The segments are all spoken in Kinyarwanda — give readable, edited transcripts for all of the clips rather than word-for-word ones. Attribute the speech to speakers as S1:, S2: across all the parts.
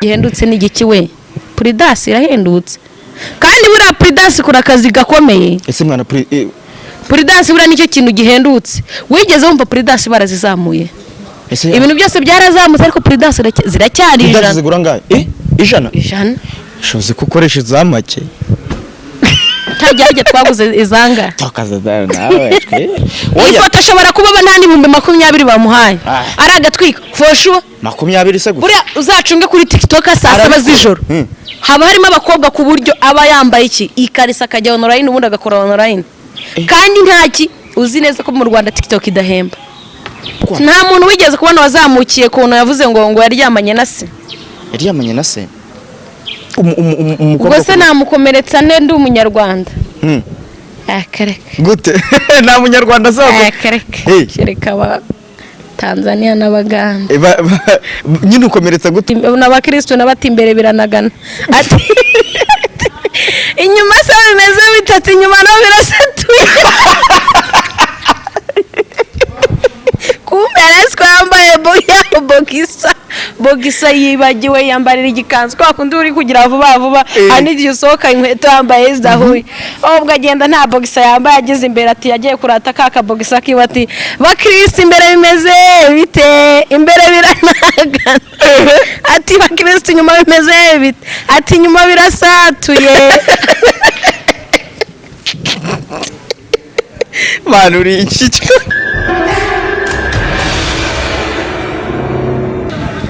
S1: Gihendutse ni igiki we? Prudence irahendutse, kandi buriya Prudence ikora akazi gakomeye.
S2: Ese mwana
S1: Prudence buriya nicyo kintu gihendutse. Wigeze wumva Prudence barazizamuye?
S2: Ese
S1: Ibintu byose byarazamutse, ariko Prudence ziracyari
S2: Prudence
S1: 100.
S2: Zigura angahe? 100?
S1: 100.
S2: Shozi ko ukoresha izamake.
S1: Ntajya twaguze izanga.
S2: Takaza nawe twe.
S1: Iyi
S2: Oya.
S1: foto ashobora kuba nta 20,000 bamuhaye.
S2: Ah.
S1: Ari agatwiko for sure.
S2: 20 se gusa?
S1: Buriya uzacunge kuri TikTok saa 7
S2: Arabikora.
S1: z'ijoro, haba harimo abakobwa ku buryo aba yambaye iki ikarisa, akajya online, ubundi agakora online, kandi ntaki uzi neza ko mu Rwanda TikTok idahemba. Nta muntu wigeze kubona wazamukiye kuntu yavuze ngo yaryamanye na se.
S2: Yaryamanye na se. Umukobwa
S1: Ubwo se namukomeretsa ne ndi umunyarwanda? Akareka.
S2: Gute? Nta munyarwanda azaba.
S1: Akareka.
S2: Hey.
S1: Kereka aba Tanzania n'Abaganda.
S2: Nyine ukomeretsa gute?
S1: N'abakirisitu n'abati imbere biranagana, ati inyuma se bimeze bitatu, inyuma naho birasatuye. Kumbe yarasi ko yambaye bogisa, bogisa yibagiwe yambarira igikanzu kwa kundi uri kugira vuba vuba. Hari n'igihe usohoka inkweto yambaye zidahuye, ahubwo agenda nta bogisa yambaye. Ageze imbere ati yagiye kurata ka kabogisa kiwe, ati bakirisitu imbere bimeze bite? Imbere biranagana. Ati bakirisitu inyuma bimeze bite? Ati inyuma birasatuye.
S2: Mwana uri iki?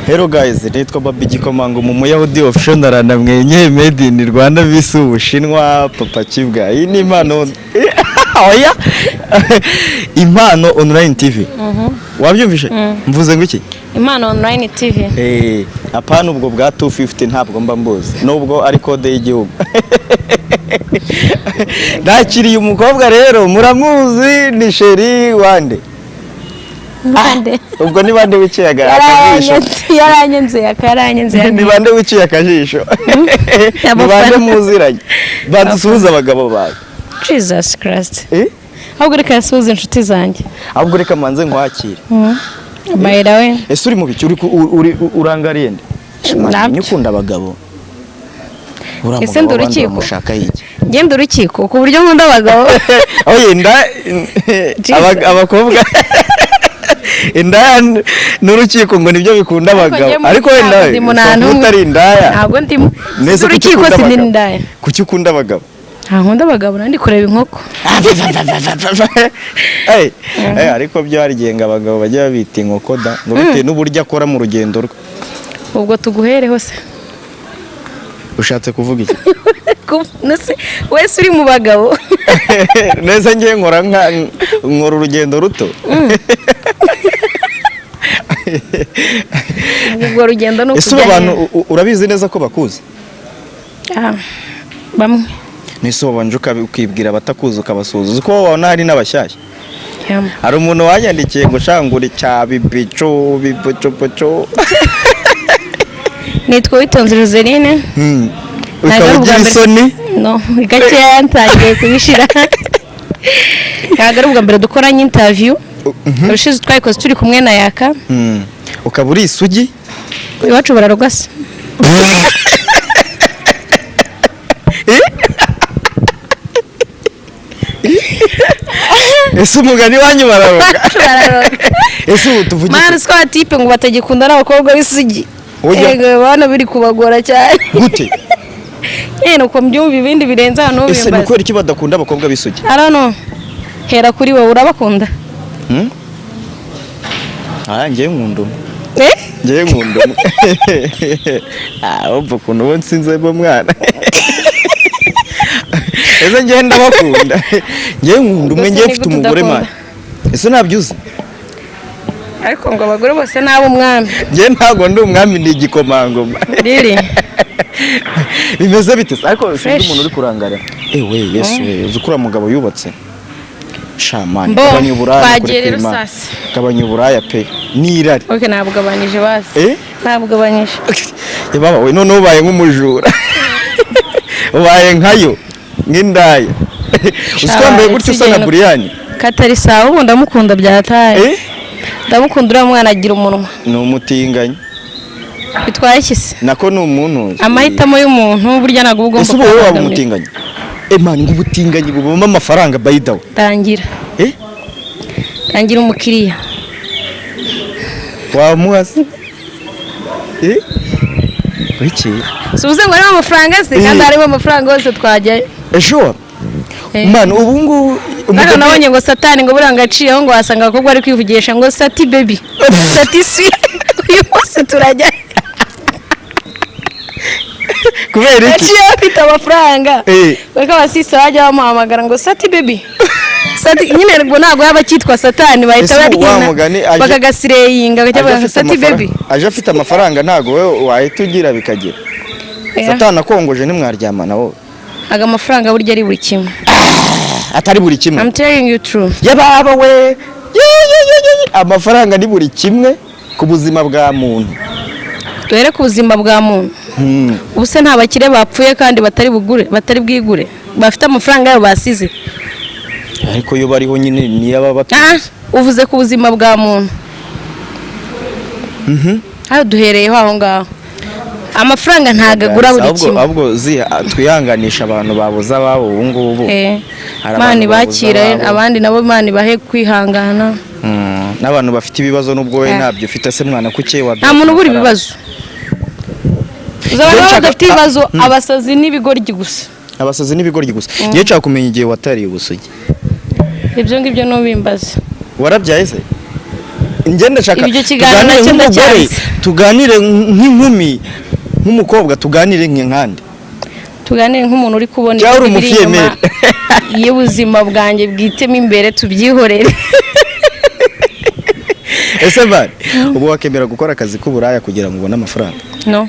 S2: Hello guys, nitwa Babi Gikomango mu Muyahudi official ndaranamwenye made in Rwanda vs Ubushinwa Papa Kibwa. Iyi ni impano, oya, Impano Online TV. Wabyumvishe? Mvuze ngo iki?
S1: Impano Online TV.
S2: Apana ubwo bwa 250 ntabwo mba mbuzi. Nubwo ari code y'igihugu. Nakiriye umukobwa rero muramuzi, ni Sheri wande.
S1: Bande?
S2: Ubwo ni bande wiciye akajisho?
S1: Yaranyenze, akaranyenze.
S2: Ni bande wiciye akajisho? Ni
S1: Abafana.
S2: bande muziranye? Banza usuhuze abagabo bawe.
S1: Jesus Christ.
S2: Eh?
S1: Ahubwo reka yasuhuze inshuti zanjye.
S2: Ahubwo reka manze nkwakire.
S1: By the way,
S2: Ese uri mu biki? Uri uri urangariye nde?
S1: Nabyo.
S2: Ukunda abagabo. Uriya
S1: Ese
S2: mugabo
S1: ndi
S2: w'abandi
S1: urukiko?
S2: bamushaka iki?
S1: Ngenda urukiko ku buryo nkunda abagabo.
S2: Oye, inda abakobwa, indaya n'urukiko ngo nibyo bikunda abagabo, ariko wenda
S1: ndi mu nta
S2: ushobora kuba utari indaya.
S1: Ntabwo ndimo.
S2: Nese kuki
S1: Urukiko
S2: ukunda
S1: sindi
S2: abagabo?
S1: indaya.
S2: Kuki ukunda abagabo?
S1: Ntabwo nkunda abagabo, nandi kureba inkoko.
S2: Ariko byo hari igihe ngo abagabo bajya babita inkoko da, ngo bitewe n'uburyo akora mu rugendo rwe.
S1: Ubwo tuguhereho se?
S2: Ushatse kuvuga iki?
S1: Nese wese uri mu bagabo.
S2: Nese ngiye nkora nka nkora urugendo ruto.
S1: Ubwo rugendo ni
S2: Ese ubu
S1: ukujya
S2: abantu
S1: hehe?
S2: urabizi neza ko bakuzi?
S1: Ah, bamwe.
S2: Nese wabanje ukibwira abatakuzi, ukabasuhuza, uzi ko wabona hari n'abashyashya.
S1: Yama.
S2: Hari umuntu wanyandikiye ngo shangure cya bibico bibico.
S1: Nitwa Witonze Joseline. Ntabwo
S2: Ukaba
S1: ari ubwa
S2: ugira
S1: mbere.
S2: isoni.
S1: No, gakeya ntangiye kubishira. Ntabwo ari ubwa mbere dukoranye interview. Ubushize twayikoze turi kumwe na Yaka.
S2: Ukaba uri isugi.
S1: Iwacu bararogasa.
S2: Ese umugani wanyu bararoga?
S1: Iwacu bararoga.
S2: Ese ubu tuvuge
S1: Mwana, siko batipe ngo batagikunda n'abakobwa b'isugi.
S2: Oya.
S1: Ego, bana biri kubagora cyane.
S2: Gute?
S1: Nyine uko mbyumva, ibindi birenze ahantu
S2: Ese ni
S1: bimbaza.
S2: ukubera iki badakunda abakobwa b'isugi?
S1: I don't know. Hera kuri wowe, urabakunda?
S2: Hmm? Ah, njyewe nkunda umwe.
S1: Eh?
S2: Njyewe nkunda umwe. Ah, wumva ukuntu ubu nsinzemo mwana. Ese njyewe ndabakunda, njyewe nkunda umwe.
S1: Ubwo se
S2: Njyewe
S1: ni
S2: mfite
S1: gute
S2: umugore
S1: udakunda?
S2: mwana, ese ntabyo uzi?
S1: Ariko ngo abagore bose ni ab'umwami.
S2: Njyewe ntabwo ndi umwami, ni igikomangoma.
S1: Riri.
S2: Bimeze bite se? Ariko sinzi
S1: Fresh.
S2: umuntu uri kurangara. Ewe Yesu we, uzi ko uriya mugabo yubatse shamani?
S1: Mbo,
S2: Gabanya uburaya kuri
S1: twagiye rero
S2: Kwimana.
S1: sasa.
S2: Gabanya uburaya pe, n'irari.
S1: Okay, nabugabanyije basi.
S2: Eh?
S1: Nabugabanyije.
S2: Baba we, noneho ubaye nk'umujura, ubaye nkayo, nk'indaya. Uzi ko wambaye gutyo usa na Buriyani?
S1: Katari sawa, ubu ndamukunda byataye.
S2: Eh?
S1: Ndamukunda, uriya mwana agira umunwa.
S2: Ni umutinganyi.
S1: Bitwaye iki se?
S2: Nako ni umuntu.
S1: Amahitamo y'umuntu burya ntabwo uba
S2: Ese
S1: ugomba
S2: ubu wowe waba
S1: kuyabangamira.
S2: umutinganyi? Man, ngo ubutinganyi bubamo amafaranga, by the way.
S1: Tangira.
S2: Eh?
S1: Tangira umukiriya.
S2: Wamuha se? Eh, iki?
S1: Si ubuze ngo harimo amafaranga se? Kandi harimo amafaranga hose twajyayo.
S2: Ejo.
S1: Eh.
S2: Man, ubu ngubu
S1: Hano nabonye ngo Satani ngo buriya ngo aciyeho, ngo wasanga abakobwa bari kwivugisha ngo "Sati baby, sati swi, uyu munsi turajya."
S2: Kubera iki?
S1: Aciye afite amafaranga. Kuko abasisi bajya bamuhamagara ngo "Sati baby, sati", nyine ngo ntabwo yaba akitwa Satani, bahita
S2: Ese ubu wa
S1: baryina
S2: mugani
S1: bakagasireyinga
S2: aje
S1: bakajya bavuga
S2: afite
S1: "Sati baby".
S2: Aje afite amafaranga, ntabwo wowe wahita ugira bikagira. Satani akongoje ntimwaryamana wowe?
S1: Ntabwo amafaranga burya ari buri kimwe.
S2: Atari buri kimwe?
S1: I'm telling you true.
S2: Yababa we! Ye, ye, ye, ye, ye. Amafaranga ni buri kimwe ku buzima bwa muntu.
S1: Duhere ku buzima bwa muntu. Ubu se nta bakire bapfuye kandi batari bugure, batari bwigure, bafite amafaranga yabo basize?
S2: Ariko iyo bariho nyine niyo baba
S1: Ah, uvuze ku buzima bwa muntu. Aho duhereyeho aho ngaho, amafaranga ntabwo agura buri
S2: Ahubwo
S1: kimwe.
S2: ahubwo twihanganisha abantu babuze ababo ubu ngubu. Hari
S1: Imana
S2: abantu babuze
S1: ibakire.
S2: ababo.
S1: Abandi nabo Imana ibahe kwihangana.
S2: N'abantu bafite ibibazo, nubwo wowe ntabyo ufite se mwana, kuki wabyo?
S1: Nta muntu ubura ibibazo. Uzi abantu baba badafite ibibazo? Abasazi n'ibigoryi gusa.
S2: Abasazi n'ibigoryi gusa. Ngiye nshaka kumenya igihe watariye ubusugi.
S1: Ibyo ngibyo ntubimbaze.
S2: Warabyaye se? Njye ndashaka
S1: Ibyo kiganiro
S2: tuganire
S1: nacyo
S2: nk'umugore,
S1: ndacyanze.
S2: tuganire nk'inkumi, nk'umukobwa, tuganire nk'inkande.
S1: Tuganire nk'umuntu uri kubona
S2: Cyangwa uri
S1: ibiri inyuma
S2: umufiyemeri.
S1: y'ubuzima bwanjye bwitemo imbere, tubyihorere.
S2: Ese bari ubu wakemera gukora akazi k'uburaya kugira ngo ubone amafaranga?
S1: No.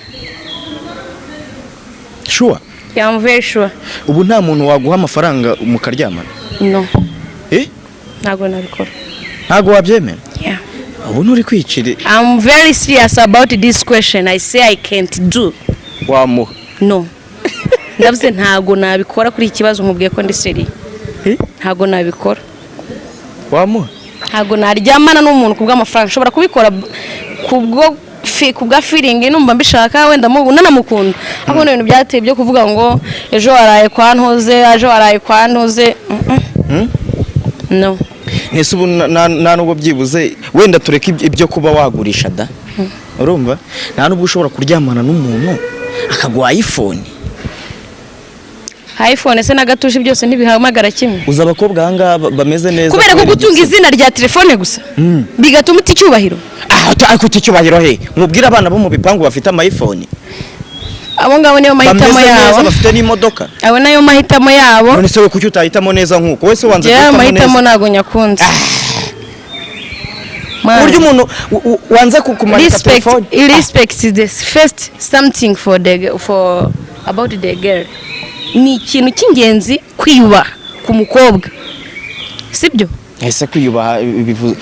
S2: Sure?
S1: Yeah, I'm very sure.
S2: Ubu nta muntu waguha amafaranga mukaryamana?
S1: No.
S2: Eh?
S1: Ntabwo nabikora.
S2: Ntabwo wabyemera?
S1: Yeah.
S2: Ubu nturi kwicira?
S1: I'm very serious about this question. I say I can't do.
S2: Wamuha?
S1: No, ndavuze ntabwo nabikora. Kuri iki kibazo nkubwiye ko ndi serious.
S2: Eh?
S1: Ntabwo nabikora.
S2: Wamuha?
S1: Ntabwo naryamana n'umuntu ku bw'amafaranga. Nshobora kubikora kubwa feeling, numva mbishaka, wenda nanamukunda, ariko ibintu byateye byo kuvuga ngo ejo waraye kwa ntuze, ejo waraye kwa ntuze. No.
S2: Ntese ubu nta nubwo byibuze wenda tureke ibyo kuba wagurisha da, urumva, nta nubwo ushobora kuryamana n'umuntu akaguha iPhone?
S1: iPhone se n'agatushi byose ntibihamagara kimwe?
S2: Uzi abakobwa ahangaha bameze neza
S1: Kubera ko
S2: kubera
S1: gutunga
S2: igitsina.
S1: izina rya telefone gusa bigatuma uta icyubahiro?
S2: Ah, ariko uta icyubahiro he? Mubwire abana bo mu bipangu bafite ama iPhone
S1: Abo ngabo niyo mahitamo
S2: bameze neza,
S1: yabo.
S2: bafite n'imodoka.
S1: Abo nayo mahitamo yabo.
S2: None se we kuki utahitamo neza nk'uko wese wanze
S1: Njyewe
S2: guhitamo
S1: amahitamo
S2: neza?
S1: ntabwo nyakunze.
S2: Ku buryo umuntu wanze kumanika
S1: Respect.
S2: telefone.
S1: Respect is the first something for about the girl. Ni ikintu cy'ingenzi kwiyubaha ku mukobwa, sibyo?
S2: Ese kwiyubaha bivuze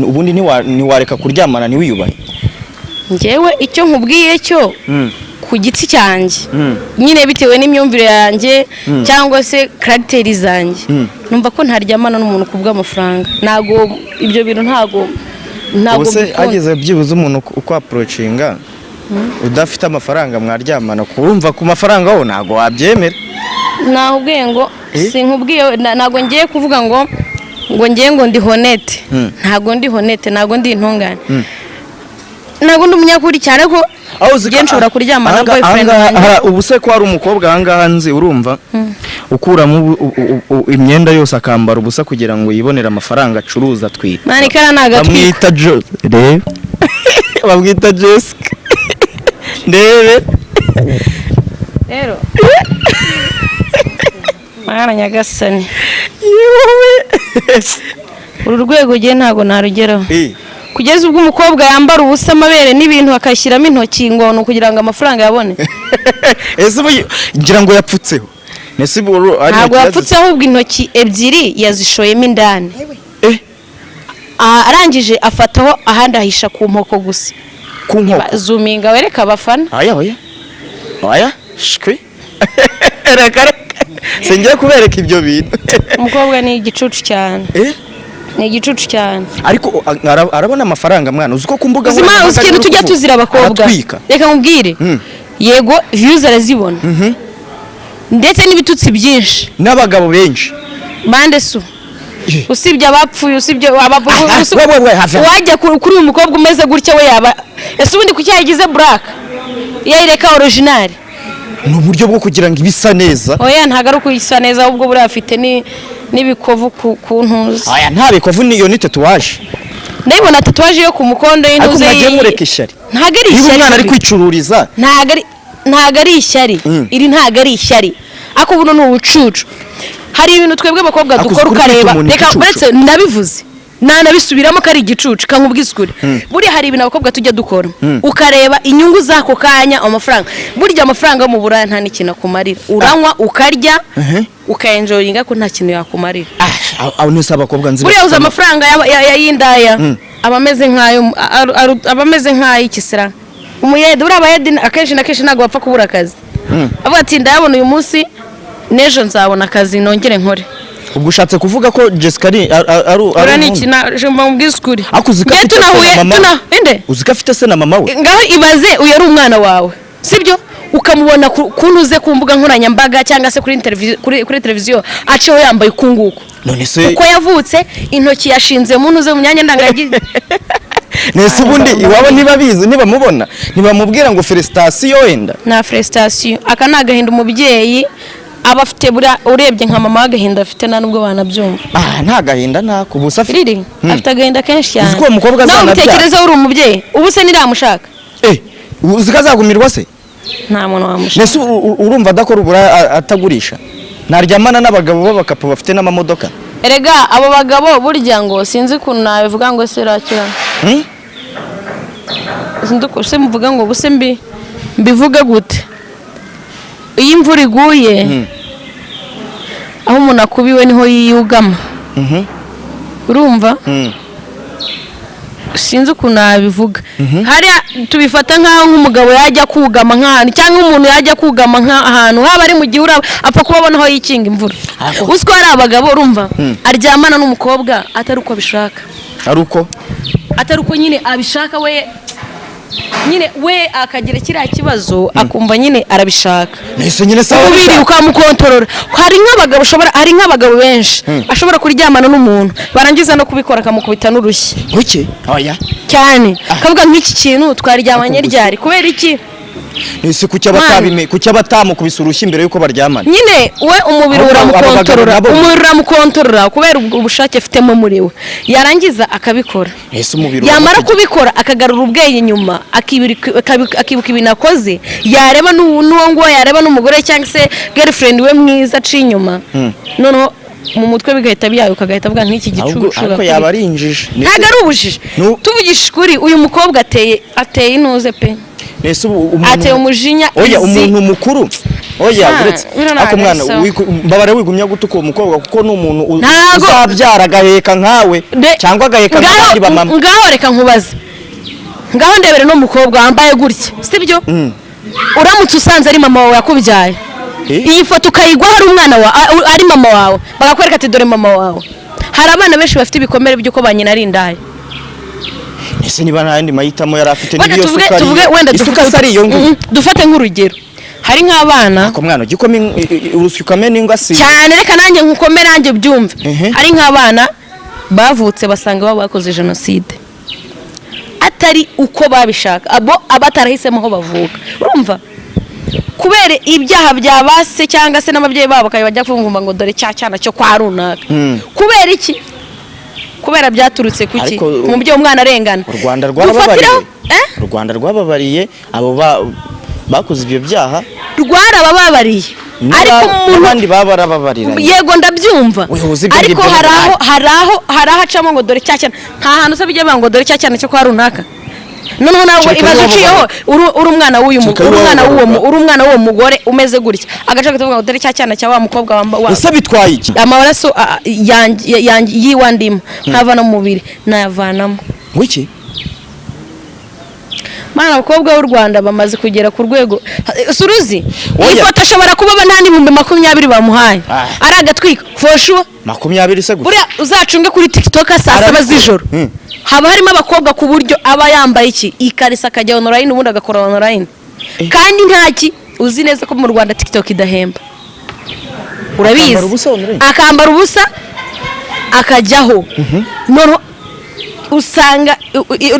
S2: ubundi ntiwareka kuryamana ntiwiyubahe?
S1: Njyewe icyo nkubwiye cyo ku giti cyanjye nyine, bitewe n'imyumvire yanjye cyangwa se caractère zanjye, numva ko ntaryamana n'umuntu ku bw'amafaranga. Ntabwo ibyo bintu, ntabwo
S2: Ubu se
S1: mbikunda.
S2: hageze byibuze umuntu uko approachinga udafite amafaranga, mwaryamana? Kurumva ku mafaranga ho ntabwo wabyemera.
S1: Nakubwiye ngo
S2: Eh?
S1: sinkubwiye ntabwo ngiye kuvuga ngo ngiye ngo ndi honnête. Ntabwo ndi honnête, ntabwo ndi intungane, ntabwo ndi umunyakuri cyane ko
S2: Aho uzi ko-
S1: ngiye nshobora kuryamana na boyfriend
S2: ahangaha-
S1: wanjye.
S2: Ubu se ko hari umukobwa ahangaha nzi, urumva, ukuramo imyenda yose akambara ubusa kugira ngo yibonere amafaranga, acuruza atwita.
S1: Man, kariya ni agatwiko.
S2: Bamwita Jo, reba, bamwita Jessica, ndebe.
S1: Rero Mwana nyagasani, uru rwego ugiye ntabwo narugeraho. Kugeza ubwo umukobwa yambara ubusa, amabere n'ibintu, akashyiramo intoki ngo ni ukugira ngo amafaranga yabone.
S2: Ese ubu ngira ngo yapfutseho? Ese ubu ari
S1: Ntabwo
S2: intoki?
S1: Yapfutse, ahubwo intoki ebyiri yazishoyemo indani.
S2: Eh.
S1: Ah, arangije afataho ahandi ahisha ku nkoko gusa.
S2: Ku nkoko?
S1: Zoominga wereka abafana.
S2: Aya, oya oya, shwi, reka reka, singiye kubereka ibyo bintu.
S1: Umukobwa ni igicucu cyane.
S2: Eh.
S1: Ni igicucu cyane.
S2: Ariko arabona amafaranga, mwana, uzi ko ku mbuga
S1: Uzi uzi
S2: nkoranyambaga
S1: ikintu
S2: ari
S1: tujya
S2: kuvuga.
S1: tuzira abakobwa?
S2: Aratwika.
S1: Reka nkubwire. Yego, views arazibona, ndetse n'ibitutsi byinshi.
S2: N'abagabo benshi.
S1: Bande su? Usibye abapfuye, usibye
S2: Ah, we, we, have.
S1: Wajya kuri uyu mukobwa umeze gutya, we yaba ese ubundi kuki yagize black, iyo ayireka original?
S2: Ni uburyo bwo kugira ngo ibisa neza.
S1: Oya, ntabwo ari ukuyisa neza, ahubwo buriya afite n'ibikovu ku ntuzi.
S2: Aya nta bikovu, niyo ni tatouage.
S1: Ndabibona tatouage yo ku mukondo
S2: Ariko
S1: y'intuze.
S2: mwagiye mureka ishyari.
S1: Ntabwo ari
S2: Niba
S1: ishyari.
S2: umwana ari kwicururiza.
S1: Ntabwo ari ishyari. Iri ntabwo ari ishyari, ariko buno ni ubucucu. Hari ibintu twebwe abakobwa
S2: Ariko
S1: dukora
S2: uzi kuri kwita
S1: ukareba.
S2: umuntu
S1: Reka
S2: igicucu.
S1: uretse ndabivuze, nanabisubiramo ko ari igicucu, kankubwiza ukuri. Buriya hari ibintu abakobwa tujya dukora ukareba inyungu z'ako kanya, amafaranga. Burya amafaranga yo mu Buraya nta n'ikintu akumarira. Uranywa, ukarya, ukayenjoyinga, ko nta kintu yakumarira.
S2: Ah, aho nese abakobwa nzi
S1: Buriya uzi
S2: bafite
S1: amafaranga y'indaya aba ameze nk'ayo aba ameze nk'ay'ikisira umuyede. Buriya abayede akenshi na kenshi ntabwo bapfa kubura akazi. Avuga ati: "Ndayabona uyu munsi, n'ejo nzabona akazi nongere nkore."
S2: Ubwo ushatse kuvuga ko Jessica ari
S1: Buriya ni
S2: umuhungu?
S1: iki mba mubwize ukuri.
S2: Ariko uzi ko
S1: Njye
S2: afite se na
S1: tunahuye
S2: mama we?
S1: tuna inde.
S2: Uzi ko afite se na mama we?
S1: Ngaho ibaze, uyu ari umwana wawe, sibyo? Ukamubona ku ntuze ku mbuga nkoranyambaga cyangwa se kuri televiziyo, kuri televiziyo aciyeho yambaye uku nguku.
S2: None se
S1: Uko yavutse, intoki yashinze mu ntuze mu myanya ndangagitsina.
S2: Nese ubundi iwabo ntibabizi? Ntibamubona, ntibamubwira ngo félicitations wenda?
S1: Na félicitations, aka ni agahinda umubyeyi aba afite. Buriya urebye nka mama w'agahinda afite, nta nubwo banabyumva.
S2: Ah, nta gahinda ntako, ubusa afite.
S1: Riri afite agahinda kenshi cyane.
S2: Uzi ko uwo mukobwa
S1: Nawe
S2: azanabyara?
S1: ubitekerezeho, uri umubyeyi, ubu se ntiramushaka?
S2: Eh, uzi ko azagumirwa se?
S1: Nta muntu wamushaka.
S2: Nese urumva adakora uburaya, atagurisha, ntaryamana n'abagabo b'abakapo bafite n'amamodoka?
S1: Erega abo bagabo burya ngo sinzi ukuntu nabivuga ngo se rakira. Sinzi uko se muvuga ngo buse mbivuge gute? Iyo imvura iguye, aho umuntu akubiwe niho yiyugama. Urumva? Sinzi ukuntu nabivuga. Hariya tubifata nk'aho nk'umugabo yajya kugama nk'ahantu, cyangwa umuntu yajya kugama nk'ahantu, haba ari mu gihuru, apfa kuba abona aho yikinga imvura. Uzi ko hari abagabo, urumva, aryamana n'umukobwa atari uko abishaka?
S2: Ari uko?
S1: Atari uko nyine abishaka we nyine, we akagira kiriya kibazo akumva nyine arabishaka.
S2: Nese nyine sawa.
S1: Umubiri ukamukontorora. Hari nk'abagabo ushobora, hari nk'abagabo benshi ashobora kuryamana n'umuntu, barangiza no kubikora akamukubita n'urushyi.
S2: Kuki? Oya.
S1: Cyane, akavuga nk'iki kintu twaryamanye ryari, kubera iki?
S2: Nese kuki abatabime, kuki abatamukubise urushyi mbere yuko baryamana?
S1: Nyine we umubiri
S2: Ahubwo abo bagabo
S1: uramukontorora.
S2: nabo-
S1: Umubiri uramukontorora kubera ubwo ubushake afitemo muri we, yarangiza akabikora.
S2: Ese umubiri
S1: Yamara
S2: uramutegeka?
S1: kubikora akagarura ubwenge nyuma, akibuka ibintu akoze, yareba n'uwo nguwo, yareba n'umugore cyangwa se girlfriend we mwiza aciye inyuma, noneho mu mutwe bigahita byayuka, agahita avuga nk'iki
S2: Ahubwo
S1: gicucu.
S2: ariko yaba ari injiji.
S1: Ntabwo ari ubujiji. Tuvugishije ukuri, uyu mukobwa ateye intuze pe.
S2: Nese ubu umuntu
S1: Ateye umujinya.
S2: Oya, umuntu mukuru, oya.
S1: Ah,
S2: Uretse
S1: bino ntabwo
S2: ariko mwana
S1: ari sawa.
S2: mbabare wigumya gutuka uwo mukobwa, kuko ni umuntu
S1: Ntago-
S2: uzabyara agaheka nkawe cyangwa agaheka nk'abandi bamama.
S1: Ngaho reka nkubaze, ngaho ndebere n'umukobwa wambaye gutya, sibyo? Uramutse usanze ari mama wawe yakubyaye,
S2: Eh?
S1: iyi foto ukayigwa hari umwana wa ari mama wawe, bakakwereka ati: "Dore mama wawe." Hari abana benshi bafite ibikomere by'uko ba nyina ari indaya.
S2: Ese niba nta yandi mahitamo yari afite?
S1: Wenda
S2: Niba iyo
S1: tuvuge
S2: sukari
S1: tuvuge wenda
S2: isuka se ari iyo nguyu?
S1: Dufate nk'urugero, hari nk'abana
S2: Ako mwana ugikoma urusyo ukamena ingasi.
S1: Cyane, reka nanjye nkukome, nanjye byumve. Hari nk'abana bavutse basanga baba bakoze jenoside atari uko babishaka, abo abatarahisemo aho bavuka, urumva, kubera ibyaha bya base cyangwa se n'ababyeyi babo, bakajya bajya kumva ngo: "Dore cya cyana cyo kwa runaka." Kubera iki? Kubera byaturutse kuki?
S2: Ariko
S1: Umubyeyi, umwana arengana.
S2: U Rwanda rwarababariye.
S1: Dufatiraho- Eh?
S2: U Rwanda rwababariye abo bakoze ibyo byaha.
S1: Rwarabababariye, ariko umuntu
S2: N'abandi baba barababariranye.
S1: Yego, ndabyumva.
S2: Ubuyobozi bwo
S1: Ariko
S2: ngibyo
S1: hari aho
S2: n'ubuhari.
S1: hari aho acamo ngo: "Dore cya cyana." Nta hantu se bijya bivuga ngo: "Dore cya cyana cyo kwa runaka"? Noneho nawe
S2: Kereka
S1: ibaze
S2: niba
S1: uciyeho uri umwana w'uyu
S2: Kereka
S1: uri
S2: niba
S1: umwana w'uwo
S2: bababarira.
S1: uri umwana w'uwo mugore umeze gutya, agace katavuga ngo: "Dore cya cyana cya wa mukobwa wamba wa."
S2: Ese bitwaye iki?
S1: Amaraso yanjye yiwa ndimo nkavana mu mubiri, nayavanamo.
S2: Wiki?
S1: Mana, abakobwa b'u Rwanda bamaze kugera ku rwego suruzi.
S2: Oya.
S1: Iyi foto ashobora kuba nta n'20,000 bamuhaye.
S2: Ah.
S1: Ari agatwiko for sure.
S2: 20 se gusa?
S1: Buriya uzacunge kuri TikTok saa 7
S2: Arabikora.
S1: z'ijoro, haba harimo abakobwa ku buryo aba yambaye iki ikarisa, akajya online, ubundi agakora online. Kandi ntaki uzi neza ko mu Rwanda TikTok idahemba, urabizi.
S2: Akambara ubusa online?
S1: Akambara ubusa akajyaho, noneho usanga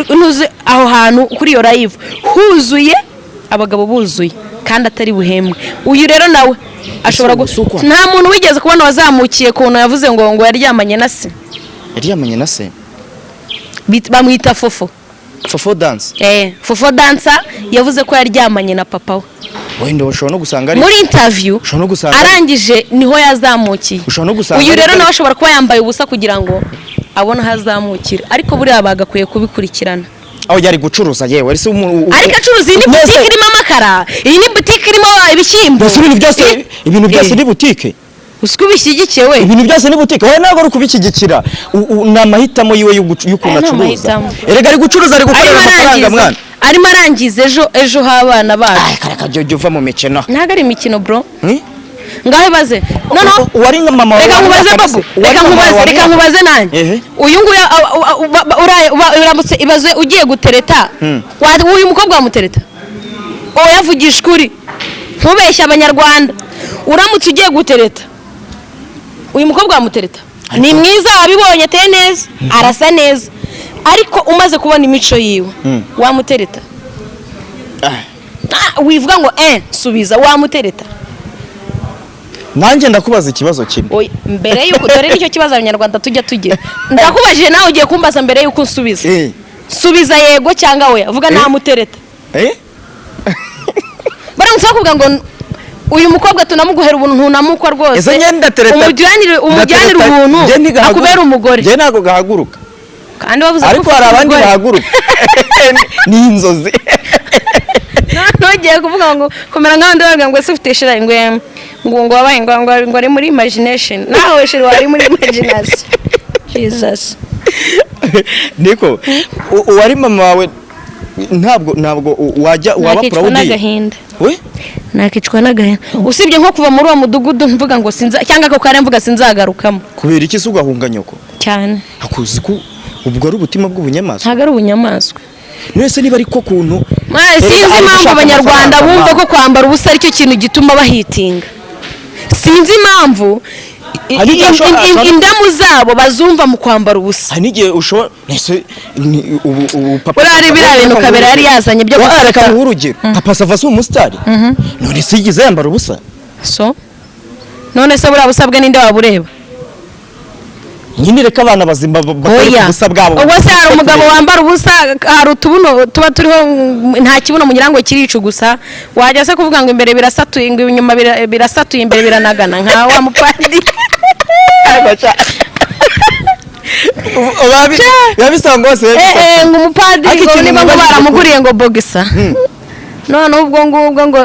S1: ntuzi aho hantu kuri iyo live huzuye abagabo buzuye kandi atari buhembwe. Uyu rero nawe ashobora
S2: Si uko?
S1: Nta muntu wigeze kubona wazamukiye kuntu yavuze ngo yaryamanye na se.
S2: Yaryamanye na se?
S1: Bamwita Fofo.
S2: Fofo Dance.
S1: Fofo Dancer yavuze ko yaryamanye na papa we.
S2: Wenda ushobora no gusanga ari
S1: Muri interview.
S2: Ushobora no gusanga
S1: Arangije niho yazamukiye.
S2: Ushobora no gusanga
S1: Uyu rero nawe ashobora kuba yambaye ubusa kugira ngo abone aho azamukira, ariko buriya bagakwiye kubikurikirana.
S2: Aho yari gucuruza yewe ari se
S1: Ariko acuruza, iyi ni butike irimo amakara, iyi ni butike irimo ibishyimbo.
S2: Mbese ibintu byose, ibintu byose ni butike?
S1: Usiko ubishyigikiye we?
S2: Ibintu byose ni butike? Wowe ntabwo ari ukubishyigikira. Ni amahitamo yiwe y'ukuntu
S1: Aya ni
S2: acuruza.
S1: amahitamo.
S2: Erega ari gucuruza, ari gukorera
S1: Arimo
S2: amafaranga,
S1: arangiza,
S2: mwana.
S1: arimo arangiza ejo h'abana bacu.
S2: Ay, kareka, jya uva mu mikino.
S1: Ntabwo ari imikino, bro.
S2: Hmm?
S1: Ngaho ibaze noneho.
S2: Uwari nka mama wawe
S1: Reka nkubaze,
S2: wamwihakana
S1: babu.
S2: se? Uwari
S1: Reka
S2: mama
S1: nkubaze,
S2: wawe
S1: reka
S2: wamwihakana?
S1: nkubaze nanjye.
S2: Ehe.
S1: Uyu nguyu uramutse ibaze ugiye gutereta, uyu mukobwa wamutereta? Oya, vugisha ukuri, ntubeshye Abanyarwanda. Uramutse ugiye gutereta uyu mukobwa wamutereta? Ni mwiza, wabibonye, ateye neza, arasa neza, ariko umaze kubona imico yiwe, wamutereta?
S2: Ah.
S1: Ah, wivuga ngo subiza, wamutereta?
S2: Nanjye ndakubaza ikibazo kimwe.
S1: Oya, mbere yuko, dore nicyo kibazo Abanyarwanda tujya tugira. Ndakubajije, nawe ugiye kumbaza mbere yuko unsubiza. Subiza yego cyangwa oya, vuga. Namutereta? Baramutse bakubwira ngo uyu mukobwa tunamuguhera ubuntu, ntunamukwa rwose,
S2: Ese njye ndatereta?
S1: umujyanire
S2: Ndatereta,
S1: ubuntu,
S2: njye ntigahaguruka.
S1: akubere umugore.
S2: Njye ntabwo gahaguruka.
S1: Kandi wavuze ko
S2: Ariko
S1: ufite
S2: hari abandi
S1: umugore.
S2: bahaguruka, ni inzozi.
S1: Ntugiye kuvuga ngo kumera nk'abandi bavuga ngo ese ufite shira, ngo wabaye ngo ari muri imagination, nawe shira wari muri imagination, Jesus.
S2: Niko uwari mama wawe ntabwo wajya waba
S1: Nakicwa
S2: proud
S1: n'agahinda.
S2: We?
S1: Nakicwa n'agahinda, usibye nko kuva muri uwo mudugudu mvuga ngo sinza, cyangwa ako karere mvuga sinzagarukamo.
S2: Kubera iki se ugahunga nyoko?
S1: Cyane.
S2: Akuzi ko ubwo ari ubutima bw'ubunyamaswa.
S1: Ntabwo ari ubunyamaswa.
S2: Nese niba ariko kuntu
S1: Sinzi
S2: Erega ari
S1: impamvu
S2: gushaka
S1: Abanyarwanda
S2: amafaranga,
S1: bumva
S2: mama.
S1: ko kwambara ubusa aricyo kintu gituma bahitinga. Sinzi impamvu
S2: Hari igihe
S1: indamu zabo bazumva mu kwambara ubusa.
S2: Hari n'igihe ushobora, nese ubu papa
S1: Buriya hari biriya bintu Kabera yari yazanye byo
S2: Wa,
S1: gufata.
S2: reka nguhe urugero. Papa Sava si umusitari? None se yigeze yambara ubusa?
S1: So none se buriya busa bwe ninde wabureba?
S2: Nyine reka abana bazima bakwereka
S1: Oya,
S2: ubusa bwabo.
S1: Ubwo se hari umugabo wambara ubusa? Hari utubuno tuba turiho, nta kibuno mugira ngo kiricu gusa. Wajya se kuvuga ngo imbere birasatuye, ngo inyuma birasatuye, imbere biranagana nka wa mupadiri?
S2: Biba bisa ngo hose biba bisa.
S1: Ngo umupadiri
S2: Ariko
S1: ngo
S2: ikintu
S1: niba ngo
S2: nibajije
S1: baramuguriye ngo boxer, noneho ubwo ngubwo ngo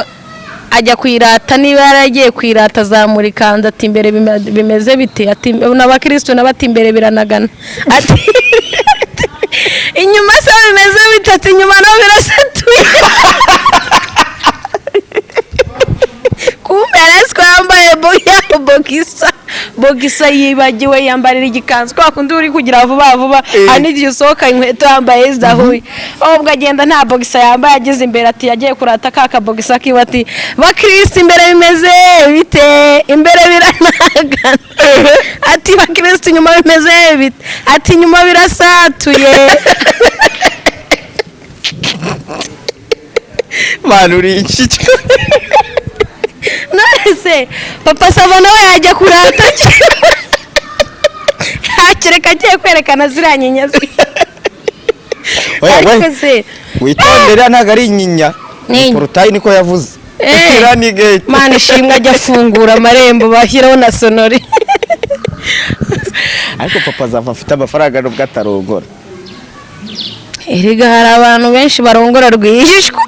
S1: ajya kwirata, niba yaragiye kwirata azamura ikanzu, ati imbere bimeze bite? Ati n'abakirisitu nabo, ati imbere biranagana. Ati inyuma se bimeze bite? Ati inyuma naho birasatuye. Kumbe yari ko yambaye boxer, boxer yibagiwe yambarira igikanzu kwa kundi uri kugira vuba vuba. Hari n'igihe usohoka inkweto yambaye zidahuye. Ubwo agenda nta boxer yambaye, ageze imbere ati yagiye kurata ka kaboxer kiwe, ati bakirisitu imbere bimeze bite? Imbere biranagana. Ati bakirisitu inyuma bimeze bite? Ati inyuma birasatuye.
S2: Mwana, uri iki?
S1: None se Papa Sava nawe yajya kurata, kereka agiye kwerekana ziriya nyinya ze?
S2: Oya, we.
S1: Ariko se
S2: Witondere, ntabwo ari inyinya.
S1: Ni
S2: Ni portail, niko yavuze. Iriya ni gate.
S1: Mana ishimwe, ajya afungura amarembo bashyiraho na sonnerie.
S2: Ariko Papa azava afite amafaranga nubwo atarongora.
S1: Erega hari abantu benshi barongora rwihishwa.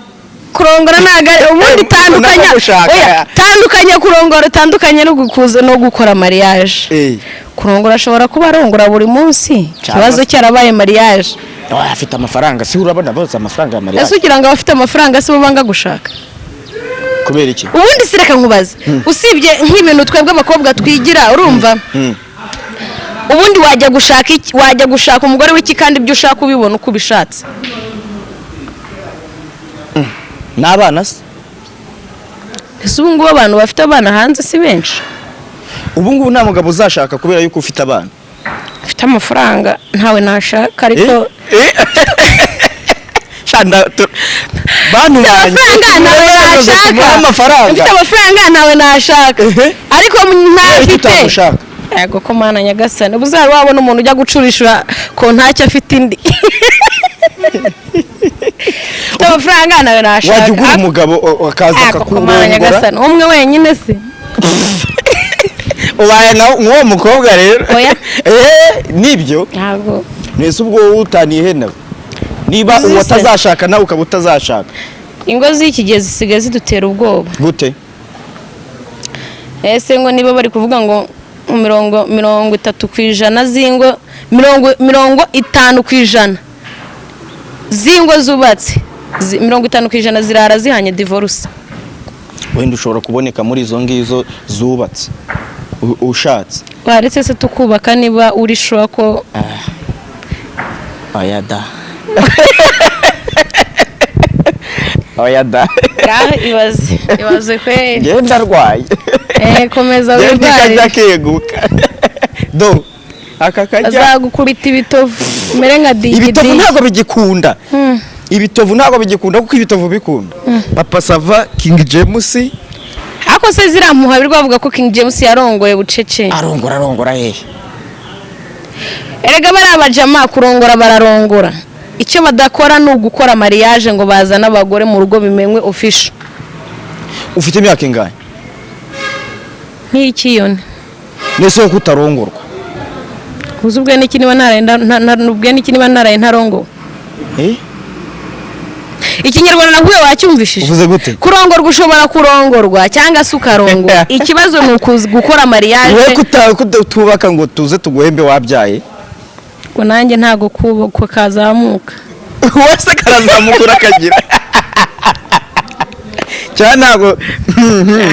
S1: Kurongora ntabwo ari ubundi, tandukanya.
S2: Nako gushaka.
S1: Oya, tandukanya kurongora, utandukanye no gukuza no gukora mariage. Kurongora ashobora kuba arongora buri munsi,
S2: Cyangwa
S1: ikibazo cyarabaye mariage.
S2: Oh, afite amafaranga, si urabona bose amafaranga ya
S1: Ese
S2: mariage.
S1: ugira ngo abafite amafaranga si bo banga gushaka?
S2: Kubera iki?
S1: Ubundi se reka nkubaze, usibye nk'ibintu twebwe abakobwa twigira, urumva, ubundi wajya gushaka iki? Wajya gushaka umugore w'iki kandi ibyo ushaka ubibona uko ubishatse?
S2: N'abana se?
S1: Ese ubu ngubu abantu bafite abana hanze si benshi?
S2: Ubu ngubu nta mugabo uzashaka kubera yuko ufite abana.
S1: Ufite amafaranga ntawe nashaka, ariko
S2: Shanda bantu
S1: ufite
S2: banjye,
S1: amafaranga ntawe nashaka.
S2: tumuhe amafaranga.
S1: Ufite amafaranga ntawe nashaka, ariko
S2: Kubera iki
S1: ntafite
S2: utamushaka?
S1: Yego ko Mana nyagasani, ubu uzaba wabona umuntu ujya gucurisha ko ntacyo afite indi. Ufite amafaranga nawe nashaka.
S2: Wajya ugura umugabo akaza
S1: Yego ko Mana
S2: akakurongora.
S1: nyagasani, umwe wenyine se?
S2: Ubaye nka nk'uwo mukobwa rero.
S1: Oya.
S2: Nibyo.
S1: Ntabwo.
S2: Nese ubwo wowe utaniye nawe niba
S1: Uzi
S2: uwo
S1: se?
S2: atazashaka, nawe ukaba utazashaka?
S1: Ingo z'iki gihe zisigaye zidutera ubwoba.
S2: Gute?
S1: Ese ngo niba bari kuvuga ngo 30% z'ingo, 50% z'ingo zubatse, 50% zirara zihanye divorce.
S2: Wenda ushobora kuboneka muri izo ngizo zubatse ushatse.
S1: Waretse se tukubaka niba uri sure ko
S2: Oya da, oya da.
S1: Ngaho ibaze, ibaze kweri.
S2: Ngenda arwaye.
S1: Komeza
S2: Ngenda
S1: wirwarire.
S2: kajya keguka do aka kajya.
S1: Azagukubita ibitovu umere nka
S2: Ibitovu
S1: digidi.
S2: ntabwo bigikunda. Ibitovu ntabwo bigikunda, kuko ibitovu bikunda Papa Sava, King James.
S1: Ariko se ziriya mpuha birirwa bavuga ko King James yarongoye bucece?
S2: Arongora, arongora hehe?
S1: Erega bariya bajama kurongora bararongora, icyo badakora ni ugukora mariage ngo bazane abagore mu rugo bimenywe official.
S2: Ufite imyaka ingahe?
S1: Nk'ikiyoni.
S2: Nese ko utarongorwa?
S1: Uzi ubwe n'iki niba naraye ubwe n'iki niba naraye ntarongowe?
S2: Eh?
S1: Ikinyarwanda naguye wacyumvishije?
S2: Uvuze gute?
S1: Kurongorwa, ushobora kurongorwa cyangwa se ukarongora, ikibazo ni gukora mariage.
S2: Wowe kutubaka ngo tuze tuguhembe wabyaye?
S1: Ngo nanjye ntabwo kubakwa kazamuka.
S2: Wese karazamukura akagira cyangwa ntabwo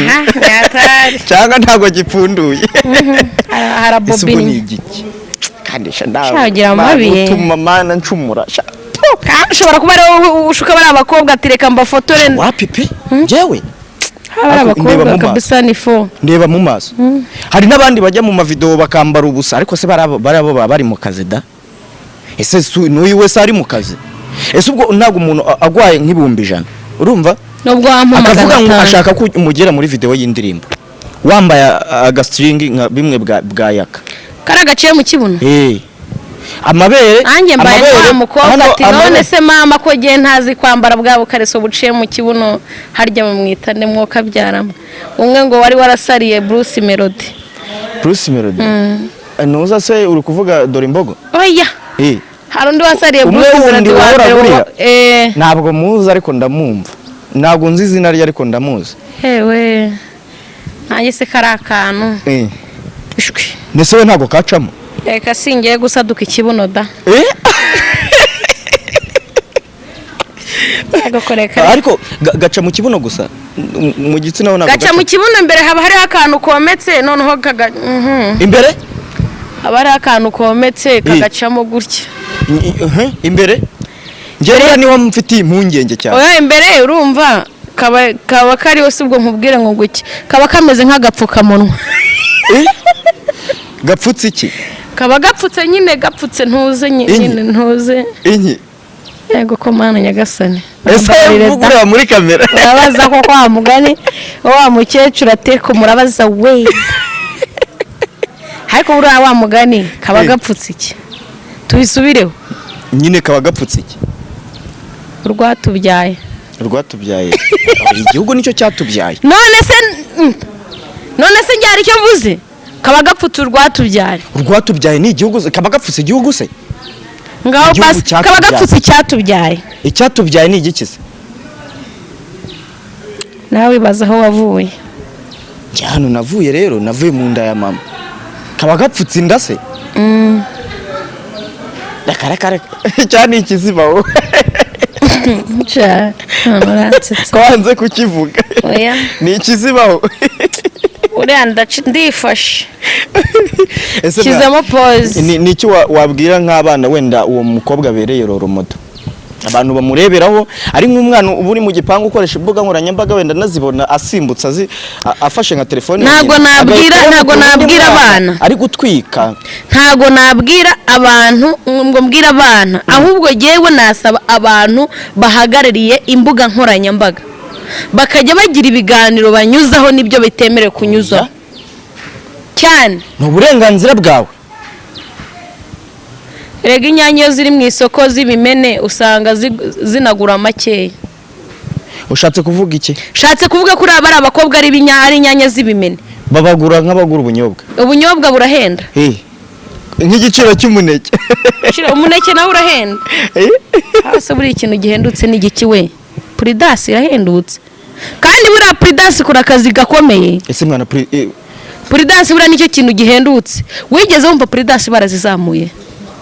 S1: Aha nyatari.
S2: Cyangwa ntabwo gipfunduye. Ese ubwo ni
S1: Harabobini.
S2: igiki kandi sha?
S1: Shagira amabi.
S2: Utuma mana ncumura sha.
S1: Kandi ushobora kuba ari wowe ushuka bari abakobwa ati: "Reka mbafotore."
S2: Wapi pe, njyewe
S1: Haba ari
S2: Ariko ndeba
S1: abakobwa
S2: mu maso.
S1: kabisa ni fo.
S2: Ndeba mu maso. Hari n'abandi bajya mu mavideo bakambara ubusa, ariko se bari abo baba bari mu kazi da? Ese n'uyu wese ari mu kazi? Ese ubwo ntabwo umuntu agwaye nk'100,000, urumva,
S1: Nubwo wampa
S2: akavuga
S1: magana
S2: ngo
S1: atanu.
S2: ashaka ko umugera muri video y'indirimbo wambaye agastring nka bimwe bwa yaka.
S1: Kari agaciye mu kibuno.
S2: Amabere.
S1: Nanjye mbaye
S2: Amabere,
S1: wa mukobwa
S2: hano
S1: ati
S2: amabere.
S1: none se mama, ko gihe ntazi kwambara bwa bukariso buciye mu kibuno, harya mumwita nde mwuka abyaramo umwe ngo wari warasariye Bruce Melody?
S2: Bruce Melody? Ntuza se uri kuvuga dore imbogo?
S1: Oya. Hari undi wasariye
S2: Umwe
S1: Bruce
S2: wundi
S1: Melody wa
S2: wahora
S1: mbere
S2: agurira? Ntabwo muzi, ariko ndamwumva. Ntabwo nzi izina rye, ariko ndamuzi.
S1: Hewe, nanjye se kari akantu. Ishwi.
S2: Ndetse we ntabwo kacamo.
S1: Reka, singiye gusaduka ikibuno da. Ntabwo koreka.
S2: Ariko gaca mu kibuno gusa? Mu gitsina ho ntabwo?
S1: Gaca mu kibuno imbere, haba hariho akantu kometse noneho kaga.
S2: Imbere?
S1: Haba hariho akantu kometse kagacamo gutya.
S2: Imbere njyewe niho mfitiye impungenge cyane.
S1: Oya, imbere urumva kaba kariho, si ubwo nkubwire ngo guki, kaba kameze nk'agapfukamunwa.
S2: Gapfutse iki?
S1: Kaba gapfutse nyine, gapfutse ntuze
S2: Inyi.
S1: nyine ntuze.
S2: Inyi?
S1: Yego ko Mana nyagasani.
S2: Ese
S1: Mbabarire da.
S2: uvuga ureba muri kamera?
S1: Urabaza ko kwa mugani wa mukecuru ateka, murabaza we, ariko buriya wa mugani kaba gapfutse iki? Tubisubireho.
S2: Nyine kaba gapfutse iki?
S1: Urwatubyaye.
S2: Rwatubyaye? Igihugu nicyo cyatubyaye.
S1: None se none se njye hari icyo mvuze? Kaba gapfutse urwatubyaye.
S2: Urwatubyaye ni igihugu se? Kaba gapfutse igihugu se?
S1: Ngaho
S2: Igihugu
S1: basi kaba
S2: cyatubyaye.
S1: gapfutse icyatubyaye.
S2: Icyatubyaye ni igiki se?
S1: Nawe wibaza aho wavuye.
S2: Njye hano navuye rero, navuye mu nda ya mama. Kaba gapfutse inda se? Reka, reka, reka, cyane ikiziba wowe.
S1: Nca, none uransetsa.
S2: Ko wanze kukivuga?
S1: Oya.
S2: Ni ikizibaho.
S1: Uriya ndifashe.
S2: Ese
S1: Shyizemo pause.
S2: Ni icyo wabwira nk'abana, wenda uwo mukobwa abereye role model, abantu bamureberaho, ari nk'umwana uba uri mu gipangu ukoresha imbuga nkoranyambaga, wenda anazibona asimbutse azi afashe nka telefone
S1: Ntabwo
S2: nyina, agahita
S1: ntabwo
S2: yabona undi
S1: nabwira
S2: mwana
S1: abana.
S2: ari gutwika.
S1: Ntago nabwira abantu ngo mbwire abana, ahubwo yewe nasaba abantu bahagarariye imbuga nkoranyambaga bakajya bagira ibiganiro banyuzaho n'ibyo bitemerewe kunyuzaho cyane.
S2: Ni uburenganzira bwawe.
S1: Erega inyanya iyo ziri mu isoko z'ibimene usanga zinagura makeya.
S2: Ushatse kuvuga iki?
S1: Shatse kuvuga ko uriya bari abakobwa ari inyanya z'ibimene.
S2: Babagura nk'abagura ubunyobwa.
S1: Ubunyobwa burahenda.
S2: Nk'igiciro cy'umuneke.
S1: Umuneke nawe urahenda. Hasi buriya ikintu gihendutse ni igiki we? Prudence irahendutse, kandi buriya Prudence ikora akazi gakomeye.
S2: Ese mwana
S1: Prudence buriya nicyo kintu gihendutse. Wigeze wumva Prudence barazizamuye?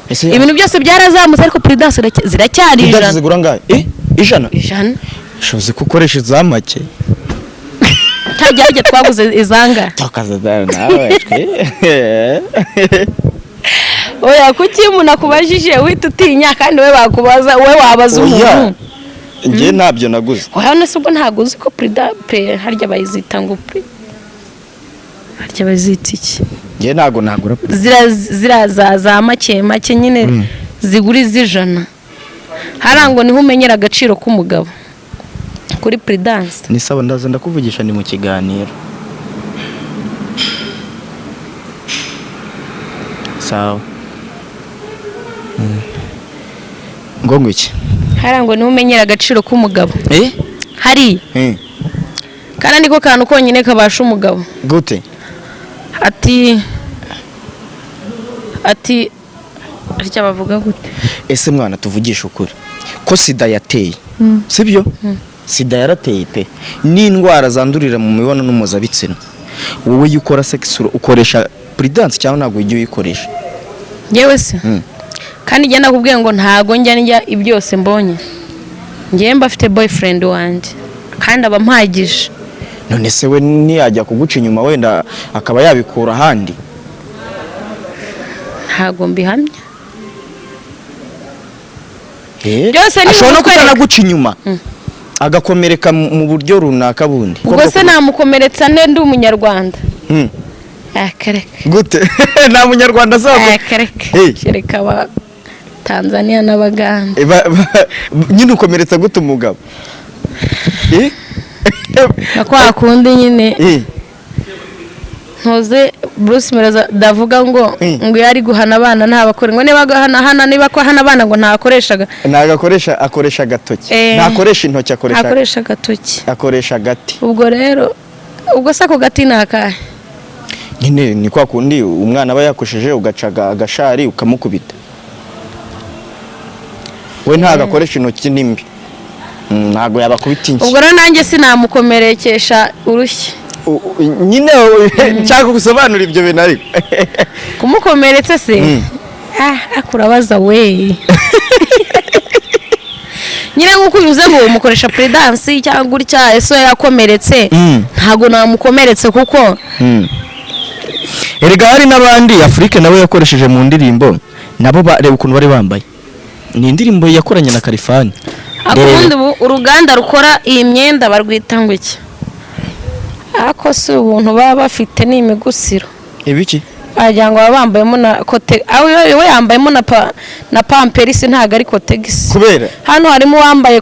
S2: Ese
S1: Ibintu byose byarazamutse, ariko Prudence ziracyari
S2: Prudence
S1: 100.
S2: zigura angahe? 100?
S1: 100.
S2: Shoze ko ukoresha iza make.
S1: Ntajya hajya twaguze izanga.
S2: Tokaza nawe twe.
S1: Oya, kuki iyo umuntu akubajije uhita utinya, kandi we bakubaza, we wabaza
S2: Oya.
S1: umuntu?
S2: Njye ntabyo naguze.
S1: Oya, none se ubwo ntabwo uzi ko harya bayizita ngo harya bazita iki?
S2: Njye ntabwo nagura.
S1: Zira za make make nyine zigura iz'ijana hariya, ngo niho umenyera agaciro k'umugabo kuri Prudence.
S2: Ni sawa, ndaza ndakuvugisha, ni mu kiganiro. Sawa. Ngo iki?
S1: Hariya ngo niho umenyera agaciro k'umugabo.
S2: Eh?
S1: Hariya. Kandi niko kantu konyine kabasha umugabo.
S2: Gute?
S1: Ati harya bavuga gute?
S2: Ese mwana, tuvugisha ukuri, ko sida yateye, sibyo? Sida yarateye pe, n'indwara zandurira mu mibonano mpuzabitsina. Wowe iyo ukora sex ukoresha Prudence cyangwa ntabwo ujya uyikoresha?
S1: Yewe se, kandi njye nakubwiye ngo ntago njya ndya ibyose mbonye. Njyewe mba afite boyfriend wanjye kandi aba ampagije.
S2: None se we ntiyajya kuguca inyuma, wenda akaba yabikura ahandi?
S1: Ntago mbihamya.
S2: Byose
S1: Byose ni
S2: ashobora no
S1: ubukwereka.
S2: kutanaguca inyuma, agakomereka mu buryo runaka bundi.
S1: Ubwo se namukomeretsa ne ndi umunyarwanda? Akareka.
S2: Gute? Nta munyarwanda azaba.
S1: Akareka.
S2: Hey.
S1: Kereka aba Tanzania n'Abaganda.
S2: Nyine ukomeretsa gute umugabo?
S1: Nka kwa kundi nyine ntuze Bruce Melody ndavuga ngo ngo iyo ari guhana abana ntabakore, ngo niba guhana hana, niba ko hana abana ngo ntakoreshaga.
S2: Ntabwo akoresha, akoresha agatoki. Ntakoresha intoki, akoresha
S1: Akoresha agatoki.
S2: Akoresha agati.
S1: Ubwo rero, ubwo se ako gati ni akahe?
S2: Nyine ni kwa kundi umwana aba yakosheje, ugaca agashari ukamukubita. We ntabwo akoresha intoki nimbi. Ntabwo yabakubita inshyi.
S1: Ubwo rero nanjye sinamukomerekesha urushyi.
S2: Nyine nshaka gusobanura ibyo bintu ariko.
S1: Kumukomeretsa se? Ah, akurabaza we nyine, nk'uko ubivuze ngo umukoresha Prudence cyangwa gutya, ese yakomeretse? Ntabwo namukomeretse kuko
S2: Erega hari n'abandi Afrique nawe yakoresheje mu ndirimbo, nabo reba ukuntu bari bambaye. Ni indirimbo yakoranye na Kalifani.
S1: Ariko ubundi ubu uruganda rukora iyi myenda barwita ngo iki? Ariko si ubuntu baba bafite, ni imigusiro.
S2: Ibiki?
S1: Wagira ngo baba bambayemo na kote, aho we yambayemo na pamperisi, ntabwo ari kotegisi.
S2: Kubera
S1: Hano harimo uwambaye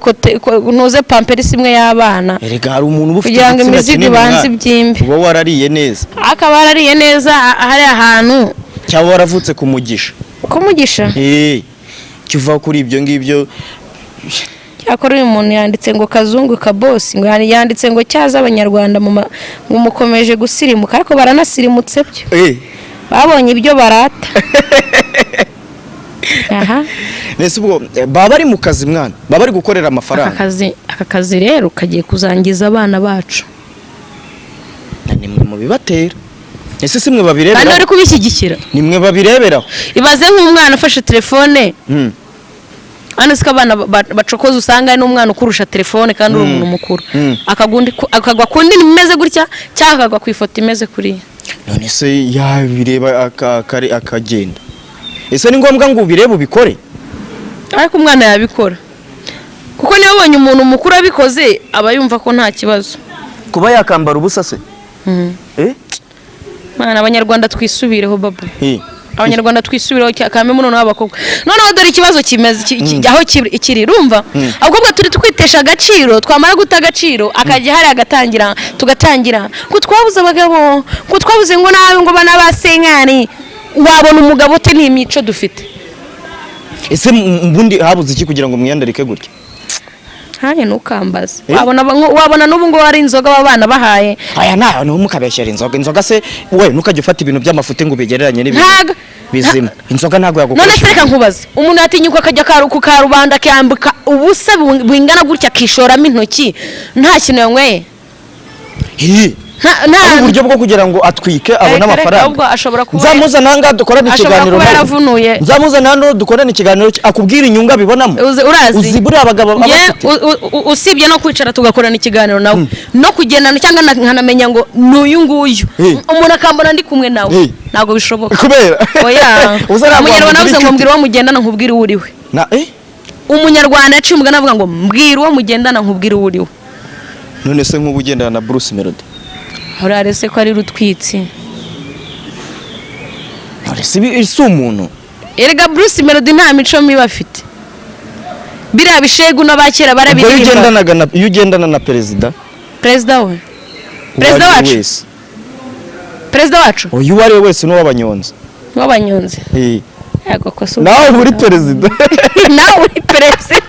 S1: ntuze pamperisi imwe y'abana.
S2: Erega hari umuntu uba ufite
S1: Kugira ngo
S2: igitsina
S1: imizigo
S2: kinini,
S1: ibanze
S2: mwana.
S1: ibyimbe.
S2: Uba warariye neza.
S1: Akaba yarariye neza hari ahantu.
S2: Cyangwa waravutse ku mugisha.
S1: Kumugisha.
S2: Kiva kuri ibyo ngibyo.
S1: Cyakora uyu muntu yanditse ngo kazungu kabosi, ngo yanditse ngo cyaza abanyarwanda ngo mukomeje gusirimuka, ariko baranasirimutse byo. Babonye ibyo barata aha.
S2: Nese ubwo baba bari mu kazi mwana, baba bari gukorera amafaranga.
S1: Aka kazi rero kagiye kuzangiza abana bacu.
S2: Na nimwe mu bibatera. Ese si mwe
S1: Kandi
S2: babireberaho?
S1: uri kubishyigikira.
S2: Ni mwe babireberaho.
S1: Ibaze nk'umwana ufashe telefone. Hano siko abana bacokoza, usanga hari n'umwana ukurusha telefone kandi uri umuntu mukuru, akagwa ku ndimi imeze gutya cyangwa akagwa ku ifoto imeze kuriya.
S2: None se yabireba akagenda? Ese ni ngombwa ngo ubirebe ubikore?
S1: Ariko umwana yabikora, kuko niba abonye umuntu mukuru abikoze, aba yumva ko nta kibazo.
S2: Kuba yakambara ubusa se? Eh?
S1: Mwana, Abanyarwanda twisubireho, baba.
S2: Eh.
S1: Abanyarwanda twisubireho kame. Noneho abakobwa, noneho dore ikibazo kimeze aho kiri, urumva, abakobwa turi twitesha agaciro. Twamara guta agaciro, akajya hariya agatangira, tugatangira ngo twabuze abagabo, ngo twabuze, ngo nabi, ngo bana basenkani. Wabona umugabo ute n'imico dufite?
S2: Ese ubundi habuze iki kugira ngo mwiyandarike gutya?
S1: Nkanjye ntukambaze.
S2: Eh?
S1: Wabona n'ubu ngubu hari inzoga aba bana bahaye.
S2: Aya nayo ntumukabeshyera inzoga. Inzoga se we, ntukajya ufata ibintu by'amafuti ngo ubigereranye n'ibintu bizima. Inzoga ntabwo
S1: None
S2: yagukoresha.
S1: se reka nkubaze, umuntu yatinyuka akajya ku karubanda, akiyambika ubusa bungana gutya, akishoramo intoki nta kintu yanyweye?
S2: Hi.
S1: Nta
S2: Ari uburyo bwo kugira ngo atwike abone
S1: Reka, reka,
S2: amafaranga.
S1: ahubwo ashobora kuba
S2: Nzamuzana aha ngaha dukorane
S1: ashobora
S2: ikiganiro
S1: kuba
S2: nawe.
S1: yaravunuye.
S2: Nzamuzana hano dukorane ikiganiro akubwira inyungu abibonamo.
S1: Urazi
S2: Uzi buriya abagabo aba
S1: Njye,
S2: afite
S1: usibye no kwicara tugakorana ikiganiro nawe, no kugendana cyangwa nkanamenya ngo ni uyu nguyu, umuntu akambona ndi kumwe nawe, ntabwo bishoboka.
S2: Kubera
S1: Oya.
S2: Uza ntabwo
S1: Umunyarwanda
S2: wamugira
S1: avuze ngo
S2: inshuti.
S1: mbwira uwo mugendana nkubwire uwo uriwe.
S2: Na eh?
S1: Umunyarwanda yaciye umugani avuga ngo mbwira uwo mugendana nkubwire uwo uriwe.
S2: None se nk'ubu ugendana na Bruce Melody?
S1: Urare se ko ari rutwitsi.
S2: None se ibi si umuntu?
S1: Erega Bruce Melody nta mico mibi afite. Biriya bishegu n'abakera
S2: Ubwo iyo
S1: barabiririmba.
S2: ugendanaga na iyo ugendana na perezida?
S1: Perezida we?
S2: Uwo
S1: Perezida
S2: ari we
S1: wacu?
S2: wese.
S1: Perezida wacu?
S2: Uyu uwo ari we wese n'uw'abanyonzi.
S1: W'abanyonzi?
S2: Eh.
S1: Yego ko si
S2: Nawe uri perezida.
S1: Nawe uri perezida.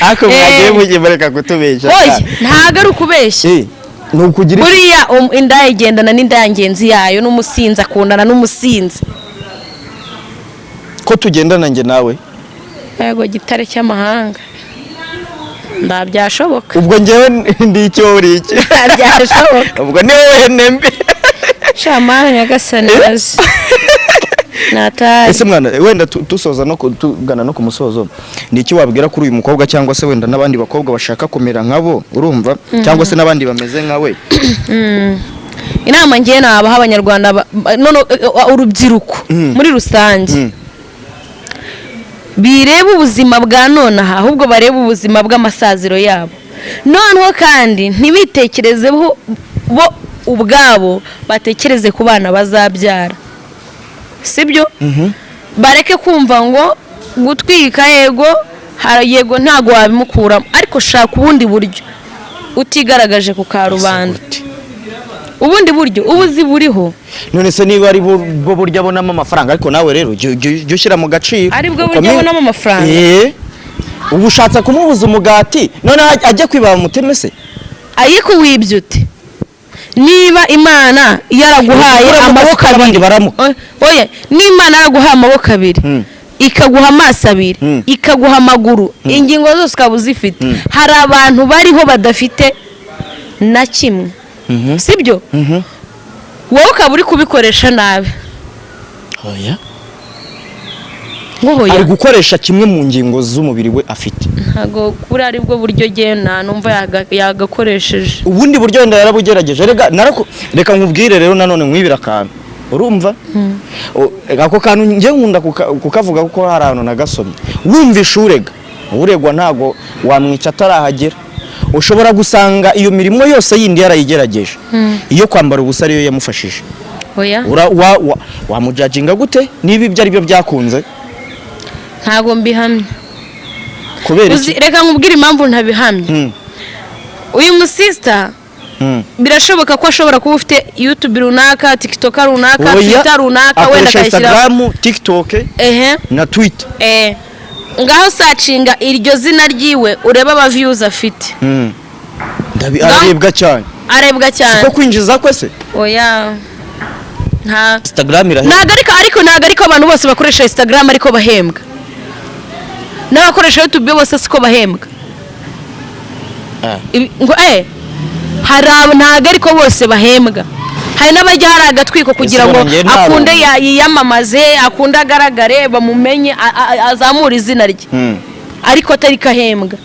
S2: Ariko
S1: Eh.
S2: mwagiye mugiye bareka kutubeshya.
S1: Oya, ntabwo ari ukubeshya.
S2: Eh, ni ukugira
S1: Buriya indaya igendana n'indaya ngenzi yayo, n'umusinzi akundana n'umusinzi.
S2: Ko tugendana njye nawe?
S1: Yego, gitare cy'amahanga, ndabyashoboka.
S2: Ubwo njyewe ndi icyo, wowe uri iki?
S1: Ndabyashoboka.
S2: Ubwo ni wowe nembe.
S1: Shamana nyagasani, azi natari.
S2: Ese mwana, wenda dusoza no tugana no ku musozo, ni iki wabwira kuri uyu mukobwa, cyangwa se wenda n'abandi bakobwa bashaka kumera nkabo, urumva, cyangwa se n'abandi bameze nkawe?
S1: Inama ngiye nabaha Abanyarwanda none urubyiruko muri rusange, birebe ubuzima bwa nonaha, ahubwo barebe ubuzima bw'amasaziro yabo. Noneho kandi ntibitekerezeho bo ubwabo, batekereze ku bana bazabyara, sibyo? Bareke kumva ngo gutwika, yego yego ntabwo wabimukuramo, ariko shaka ubundi buryo utigaragaje ku karubanda. Ubundi buryo ubuzi buriho.
S2: None se niba ari bwo buryo abonamo amafaranga? Ariko nawe rero jya ushyira mu gaciro.
S1: Ari bwo buryo abonamo amafaranga?
S2: Eh, ubu ushatse kumubuza umugati, noneho ajya kwiba muteme se?
S1: Ariko wibye ute niba Imana yaraguhaye
S2: Uramuka
S1: amaboko
S2: se abandi
S1: abiri?
S2: baramuka.
S1: Oya, niba Imana yaraguhaye amaboko abiri, ikaguha amaso abiri, ikaguha amaguru, ingingo zose ukaba uzifite, hari abantu bariho badafite na kimwe, sibyo? Wowe ukaba uri kubikoresha nabi.
S2: Oya.
S1: Ngo hoya?
S2: Ari gukoresha kimwe mu ngingo z'umubiri we afite.
S1: Ntabwo buriya ari bwo buryo genda numva yagakoresheje.
S2: Ubundi buryo wenda yarabugerageje. Reka reka nkubwire rero nanone, nkwibira akantu, urumva? Ako kantu njye nkunda kukavuga kuko hari ahantu nagasomye. Wumvisha urega, uregwa ntago wamwica atarahagera. Ushobora gusanga iyo mirimo yose yindi yarayigerageje, iyo kwambara ubusa ariyo yamufashije.
S1: Oya.
S2: Wamujajinga gute niba ibyo ari byo byakunze?
S1: Ntabwo mbihamya.
S2: Kubera iki?
S1: Reka nkubwire impamvu ntabihamya. Uyu musista, birashoboka ko ashobora kuba ufite YouTube runaka, TikTok runaka,
S2: Oya,
S1: Twitter runaka, wenda
S2: akoresha
S1: akayishyira
S2: Instagram, TikTok
S1: ehe
S2: na Twitter.
S1: Eh, ngaho sacinga iryo zina ryiwe, urebe aba views afite.
S2: Ararebwa cyane.
S1: Arebwa cyane.
S2: Siko kwinjiza kwe se?
S1: Oya, nta
S2: Instagram irahembwa.
S1: Ntabwo ariko abantu bose bakoresha Instagram ariko bahembwa, n'abakoresha YouTube bose siko bahembwa.
S2: Ah.
S1: Ngo hari abo, ntabwo ariko bose bahembwa. Hari n'abajya hari agatwiko kugira ngo
S2: ubona njye nta
S1: akunde
S2: rungu.
S1: yiyamamaze, akunde agaragare, bamumenye, azamure izina rye, ariko atari kahembwa.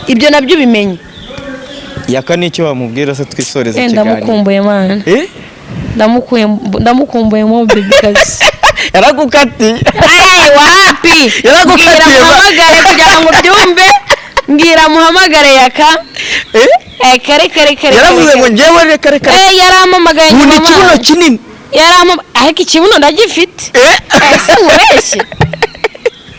S1: Ibyo nabyo ubimenye.
S2: Yaka n'icyo wamubwira se, twisoreza
S1: Eh,
S2: ikiganiro?
S1: Ndamukumbuye, mana.
S2: Eh?
S1: Ndamukumbuye mo baby kabisa.
S2: Yaragukatiye.
S1: Ay, wapi.
S2: Yaragukatiye.
S1: Mbwira muhamagare kugira ngo byumve, mbwira muhamagare Yaka.
S2: Eh?
S1: Eh, kare kare kare.
S2: Yaravuze
S1: Kare,
S2: ngo
S1: kare.
S2: njyewe reka reka.
S1: Eh, yarampamagaye
S2: Nkunda
S1: nyuma,
S2: ikibuno
S1: mana.
S2: kinini.
S1: Ariko ikibuno ndagifite.
S2: Eh?
S1: Ese nkubeshye?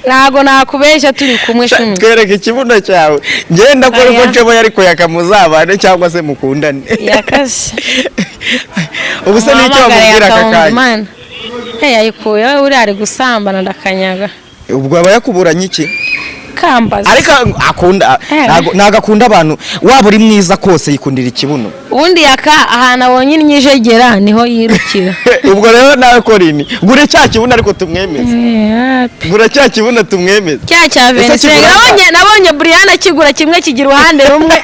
S1: Ntago nakubeshya turi kumwe, shumi.
S2: Twereke ikibuno cyawe, ngenda ndakora uko
S1: Oya.
S2: nshoboye, ariko Yaka muzabane cyangwa se mukundane.
S1: Yakase.
S2: Ubu se n'icyo wamubwira aka kanya?
S1: Hey, yayikuye uriya ari gusambana ndakanyaga.
S2: Ubwo aba yakuburanye iki?
S1: Kambaza.
S2: Ariko akunda
S1: Eh.
S2: ntago akunda abantu, waba uri mwiza kose yikundira ikibuno.
S1: Ubundi Yaka ahantu abonye inyijegera niho yirukira.
S2: Ubwo rero nawe Korini, gure cya kibuno ariko tumwemeze.
S1: Eh, wapi.
S2: Gura cya kibuno tumwemeze.
S1: Cya
S2: Ese
S1: Vincent.
S2: kigura
S1: Nabonye Brian akigura kimwe kigira uruhande rumwe.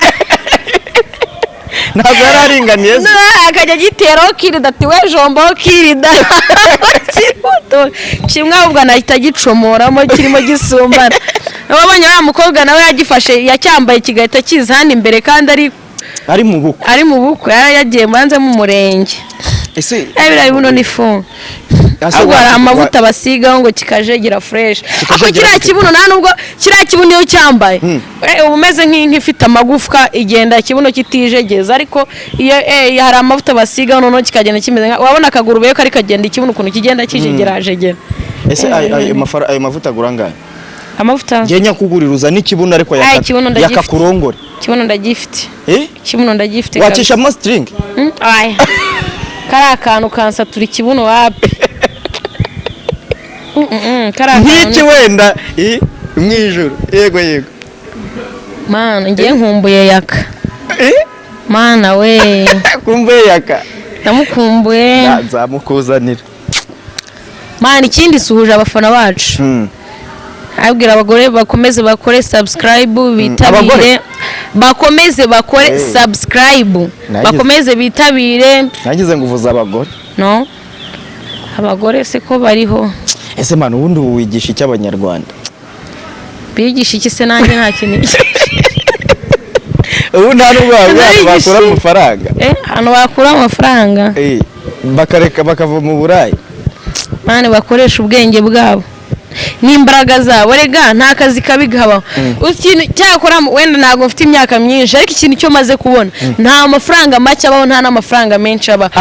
S2: Ntabwo yari aringaniye se?
S1: No, akajya agiteraho kirida, ati we jombaho kirida. Kimwe ahubwo anahita agicomoramo kirimo gisumbana. Wabonye wa mukobwa nawe yagifashe, yacyambaye kigahita kiza hano imbere kandi ari
S2: Ari mu bukwe.
S1: Ari mu bukwe, yari yagiye manze mu murenge.
S2: Ese
S1: Eh, biriya bibuno ni fu.
S2: Ese
S1: Ahubwo hari amavuta basigaho ngo kikajegera fresh. Ariko
S2: Kikajegera
S1: kiriya
S2: gute?
S1: kibuno, nta nubwo kiriya kibuno iyo cyambaye uba umeze nk'inka ifite amagufwa igenda, ikibuno kitijegeza. Ariko iyo hari amavuta basigaho noneho kikagenda kimeze nka wabona akaguru yo kari kagenda, ikibuno ukuntu kigenda kijegerajegera.
S2: Ese ayo mavuta agura angahe?
S1: Amavuta?
S2: Njye nyakugurira uzane ikibuno ariko
S1: Ay, ikibuno ndagifite.
S2: yakakurongore.
S1: Ikibuno ndagifite.
S2: Eh?
S1: Ikibuno ndagifite.
S2: Wacishamo string?
S1: Aya kariya kantu kansatura ikibuno, wapi. Kariya
S2: Nk'iki
S1: kantu.
S2: Wenda mu ijoro, yego yego.
S1: Mana, ngiye nkumbuye Yaka.
S2: Eh?
S1: Mana we.
S2: Kumbuye Yaka.
S1: Ndamukumbuye.
S2: Nzamukuzanira.
S1: Mana, ikindi suhuje abafana bacu, abwira abagore bakomeze bakore subscribe, bitabire.
S2: Abagore?
S1: Bakomeze bakore
S2: Hey.
S1: subscribe. Bakomeze bitabire.
S2: Nagize ngo uvuze abagore.
S1: No, abagore se ko bariho?
S2: Ese man, ubundi ubu wigisha iki Abanyarwanda?
S1: Bigisha iki se? Nanjye nta kintu.
S2: Ubu nta nubwo
S1: Narigisha.
S2: bakura amafaranga.
S1: Eh, ahantu bakura amafaranga.
S2: Eh, bakareka bakava mu Burayi.
S1: Mani, bakoresha ubwenge bwabo n'imbaraga zabo. Rega nta kazi kabi kabaho. Ikintu cyakora wenda ntabwo mfite imyaka myinshi, ariko ikintu cyo maze kubona, nta mafaranga make abaho, nta n'amafaranga menshi abaho.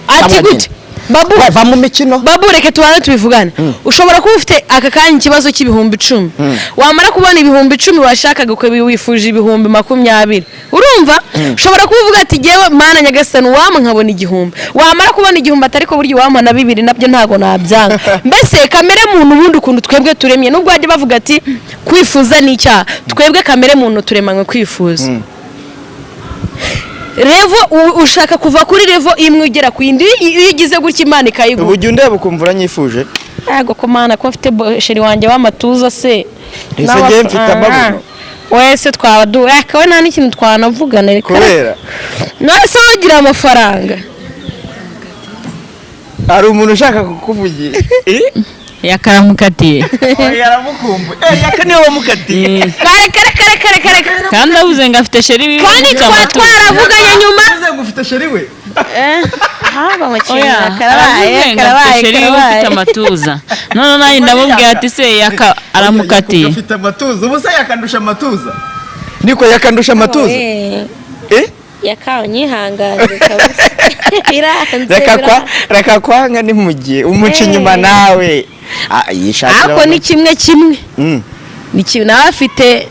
S1: Ati
S2: Abageni.
S1: gute babu?
S2: Va mu mikino.
S1: Babu, reke tubanze tubivugane. Ushobora kuba ufite aka kanya ikibazo cy'ibihumbi 10, wamara kubona ibihumbi 10 washakaga ukaba wifuje 20,000. Urumva ushobora kuba uvuga ati: "Jyewe Mana nyagasani, uwampa nkabona 1000." Wamara kubona 1000, atari ko burya uwampa na 2 nabyo ntabwo nabyanga. Mbese kamere muntu, ubundi ukuntu twebwe turemye, nubwo bajya bavuga ati kwifuza ni icyaha, twebwe kamere muntu turemanywe kwifuza. Level ushaka kuva kuri level imwe ugera ku yindi, iyo ugize gutya Imana ikayiguha.
S2: Ubu ujya undeba ukumva uranyifuje?
S1: Ntabwo ko Mana, ko mfite chéri wanjye w'amatuza se?
S2: Ese njyewe mfite amabuno?
S1: Wese twaba du akaba nta n'ikintu twanavugana, reka.
S2: Kubera?
S1: None se wagira amafaranga?
S2: Hari umuntu ushaka kukuvugira.
S3: Yakaramukatiye.
S2: Yaramukumbuye. Yaka niwe wamukatiye.
S1: Kare kare kare kare kare kare.
S3: Kandi avuze ngo afite chéri wiwe
S1: Kandi
S3: ufite amatuza.
S1: twaravuganye nyuma.
S2: Uvuze ngo ufite chéri we?
S1: Eh, haba mu kintu.
S3: Oya,
S1: Karabaye.
S3: aravuze ngo afite
S1: Karabaye.
S3: chéri wiwe ufite
S1: Karabaye.
S3: amatuza, none nanjye ndamubwira ati se Yaka aramukatiye.
S2: Ufite amatuza, ubu se yakandusha amatuza? Niko, yakandusha amatuza?
S1: Eh,
S2: Eh?
S1: yakawe nyihangane kabisa, biranze.
S2: Reka kwa, reka kwanga, ni mu gihe umuca inyuma nawe. Ah, yishakira.
S1: Ariko ni kimwe kimwe. Ni kimwe nawe afite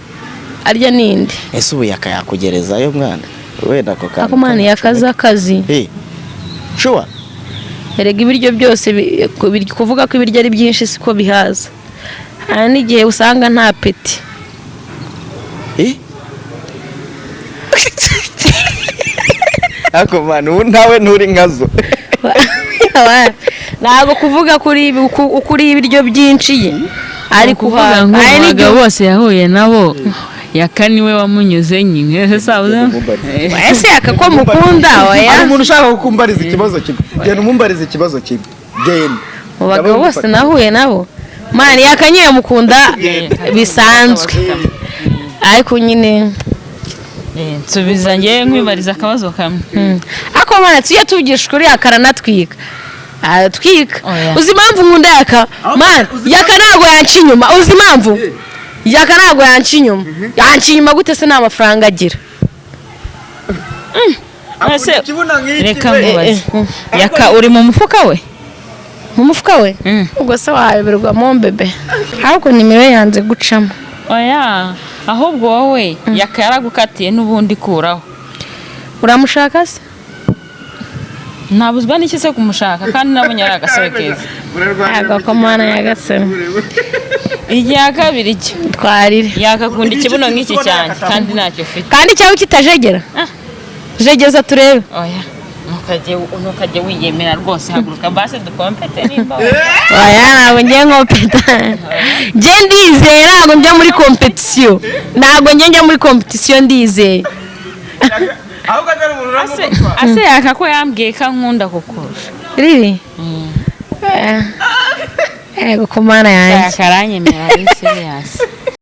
S1: arya nindi.
S2: Ese ubu Yaka yakugerezayo mwana wenda ako kantu?
S1: Ako mwana yakaze akazi.
S2: Eh, sure.
S1: Erega ibiryo byose kuvuga ko ibiryo ari byinshi siko bihaza, hari n'igihe usanga nta appétit.
S2: Eh, ako mwana, ubu nawe nturi nkazo.
S1: Ntabwo kuvuga kuri kuri ibiryo byinshi ye ari
S3: kuvuga
S1: kuhaga
S3: ngo
S1: hari n'igihe
S3: abagabo bose yahuye nabo. Yaka niwe wamunyuze nyine ese sabuze.
S1: Ese Yaka ko mukunda? Oya.
S2: Hari umuntu ushaka kukumbariza ikibazo kimwe. Genda umumbarize ikibazo kimwe, genda.
S1: Mu bagabo bose nahuye nabo, man, Yaka nyine mukunda bisanzwe, ariko nyine
S3: Nsubiza ngewe nkwibariza akabazo kamwe.
S1: Ariko mana, tujye tuvugisha ukuri, Yaka aranatwika, aratwika.
S3: Oya.
S1: Uzi impamvu nkunda Yaka, man? Yaka ntabwo yanca inyuma. Uzi impamvu? Yaka ntabwo yanca inyuma. Yanca inyuma gute se nta mafaranga agira?
S3: Ese
S2: Ikibuno nk'iki
S3: reka
S2: we.
S3: nkubaze, Yaka uri mu mufuka we?
S1: Mu mufuka we?
S3: Mm.
S1: Ubwo se wayoberwamo bebe? Ahubwo nimero ye yanze gucamo.
S3: Oya, ahubwo wowe Yaka yaragukatiye n'ubundi kuraho.
S1: Uramushaka se?
S3: Ntabuzwa n'iki se kumushaka kandi nabonye ari agasore keza?
S1: Ntabwo ko mana yagasema.
S3: Irya kabiri cyo
S1: Twarire.
S3: Yakakunda ikibuno nk'iki cyanjye kandi ntacyo ufite.
S1: Kandi cyangwa kitajegera.
S3: Ah.
S1: Jegeza turebe.
S3: Oya, ntukajye wiyemera rwose. Haguruka basi dukompete nimba
S1: Oya, ntabwo ngiye nkompeta. Njye ndizeye, ntabwo njya muri compétition, ntabwo njye njya muri compétition, ndizeye.
S2: Ahubwo atari umuntu
S3: Ase
S2: uramugutwara.
S3: ase Yaka ko yambwiye ko ankunda kukurusha?
S1: Riri yego, ku Mana yanjye.
S3: Yaka aranyemera, ari serious.